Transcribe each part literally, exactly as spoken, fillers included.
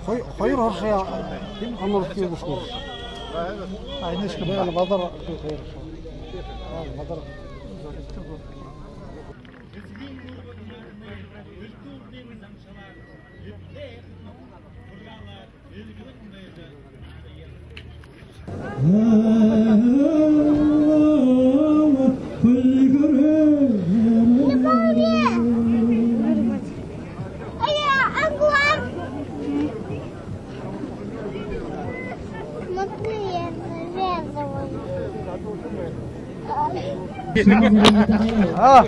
Хоёр, хоёр хорхой амарх юм шүү. А, энэшье баһал бадар хоёр. А, бадар. А,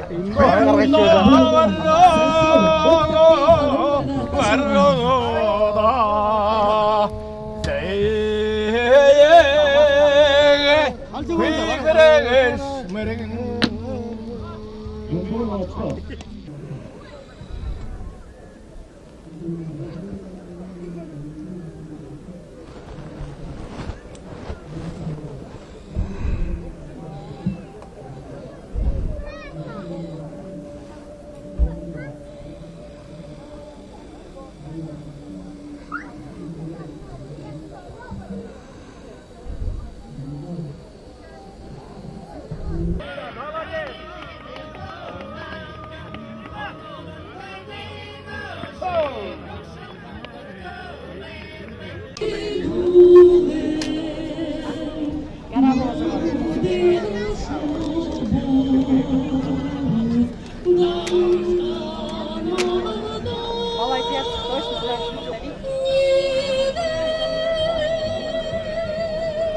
Молодец, точно, да.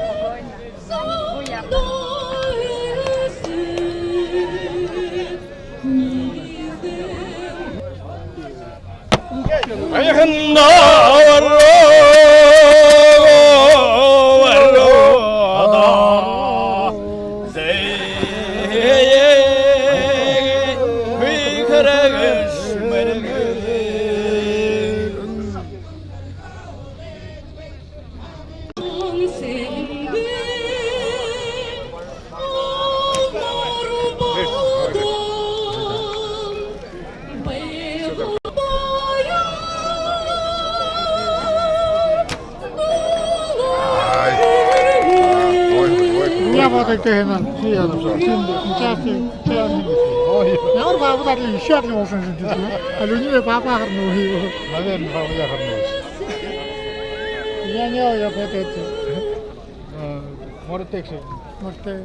Спокойно. Уян. Ой, ой, ой. Я вот это, наверное, я написал. Участие, участие. Ой. Я говорю, бабу так ещё не волшебник. А люди папа гарнул его. Наверное, бабу я гарнул. Я не, я вот это. Может, так что? Может, так.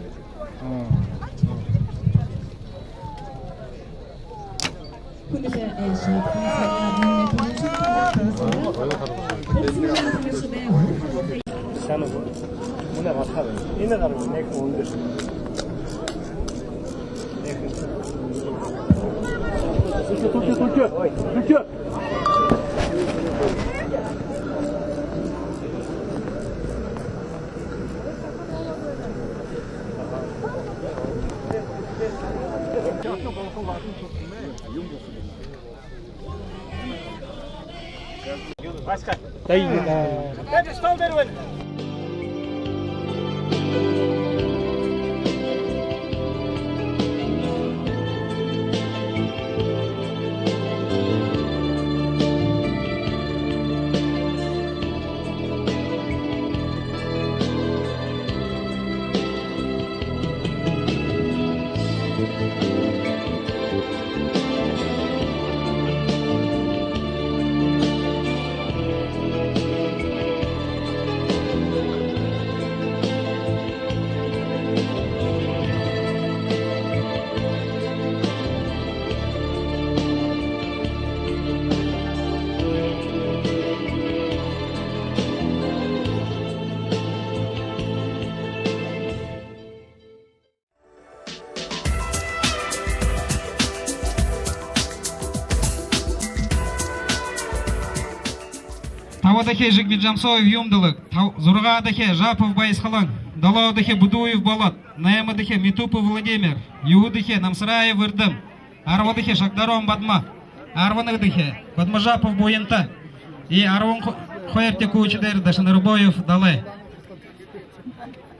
Табадахи Жигмиджамсоев Юмдалаг, тав-, зургаадахи Жапов Баясхалан, долоодохи Будуев Болот, наймадахи Митупов Владимир, юһэдэхи Намсараев Эрдэм, арбадахи Шагдарон Бадма, арбан нэгэдэхи Бадмажапов Буянта, и арбан ху-, хоёрдохи күүчидээр Дашанарбоев Далай.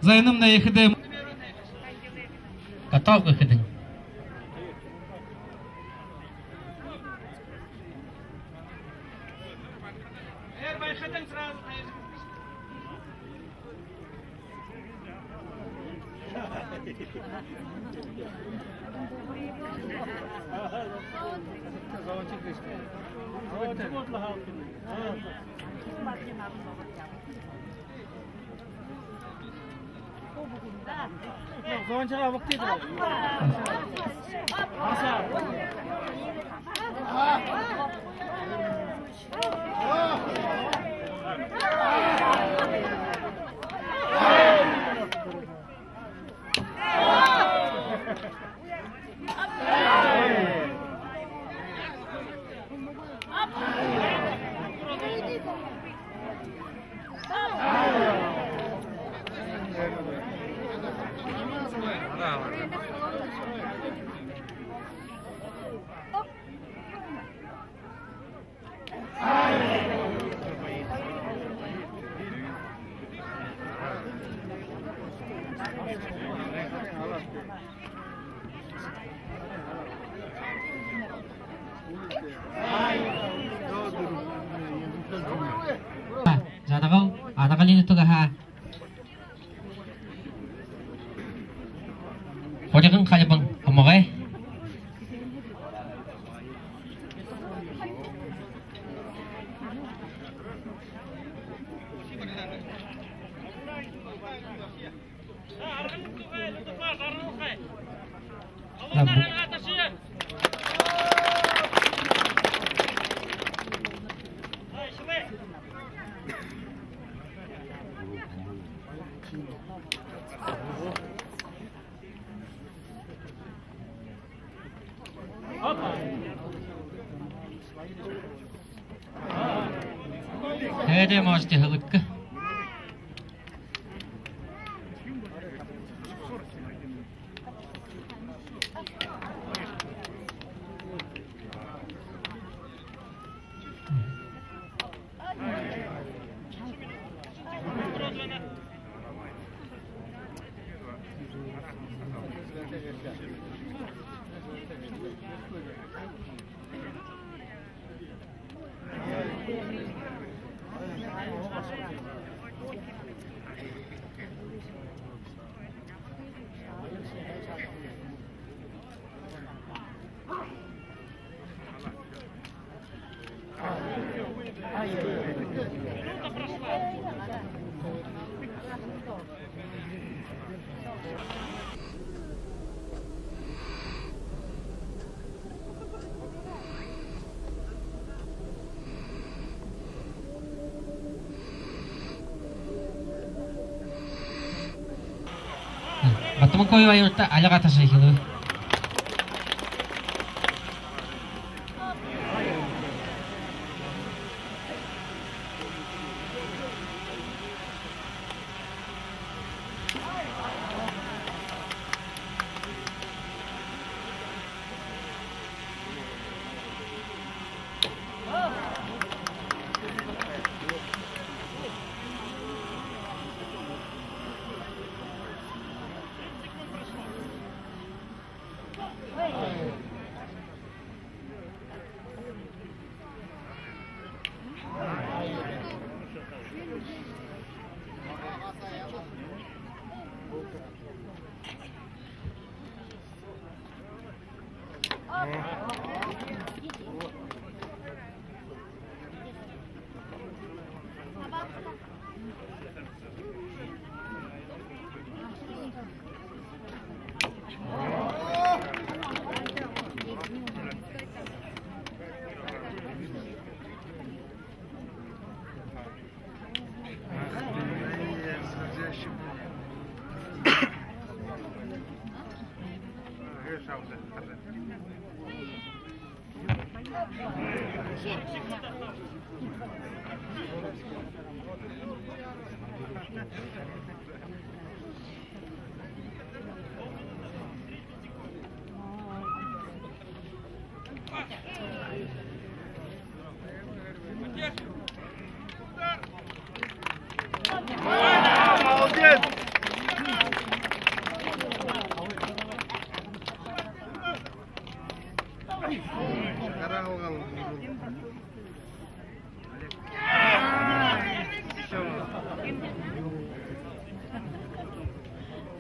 За, энэмнай ехэдээ. Готов гэхэдэнь. Жаргал, Аргалиин нютагһаа Хурьган Хальбан омогой. Хэдэ можете хэлэхэ. Батомункоев Аюрта альгаа ташаа хэлэбэ. Молодец!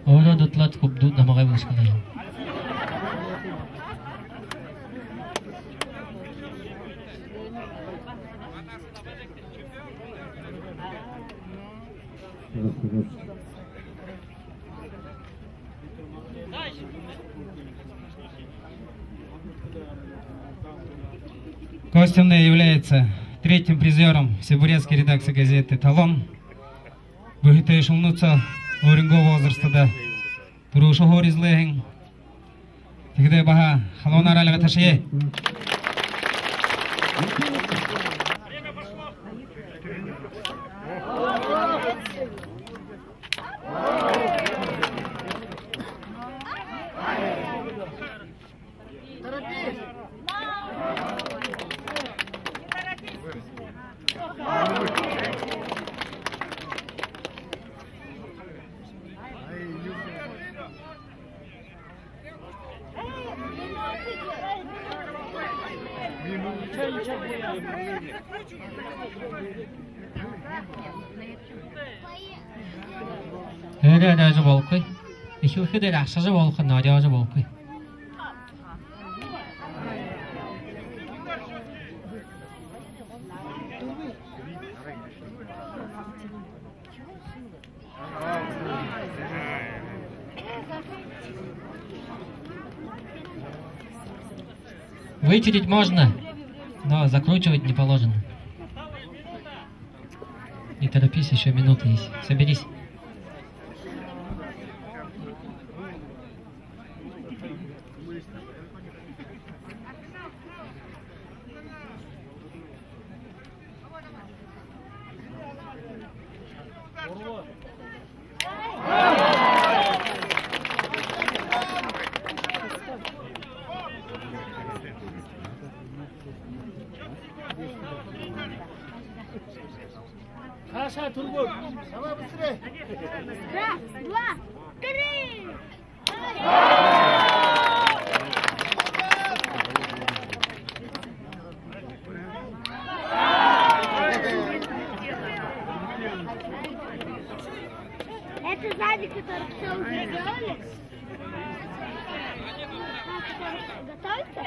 Өөрөө дүтэлөөд, хүбүүд намайгаа бэлэшэхэ юм. Гостем является третьим призёром всебурятской редакции газеты «Эталон». Бүхы тээ шэлэнүүд соо өөрынгөө возрастада түрүүшын һуури эзэлһэн. Тиигээд баһа халуунаараа альгаташье. Тэрэ даже болохогүй. Эхилхэдээ ашажа болохо, но орёожо болохогүй. Вытереть можно, но закручивать не положено. Не торопись, ещё минута есть. Соберись. Саша, түргөө. Давай быстрее. Раз, два, три. Это сзади, который всё уже сделали? Готовится?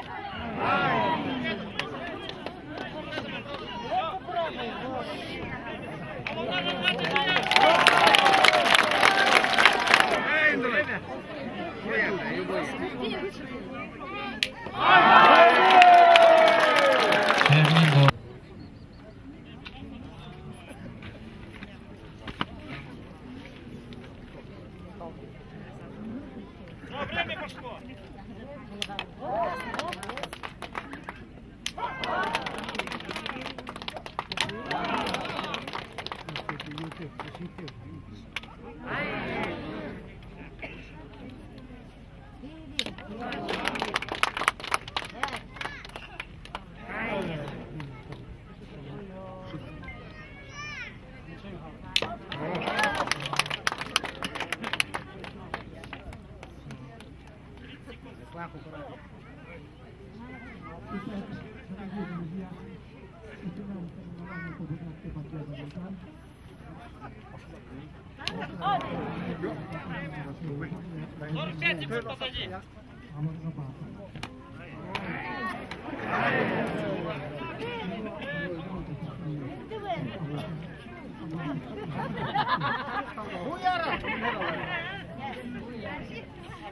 Сорок пять секунд позади.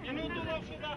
Минуту вообще, да.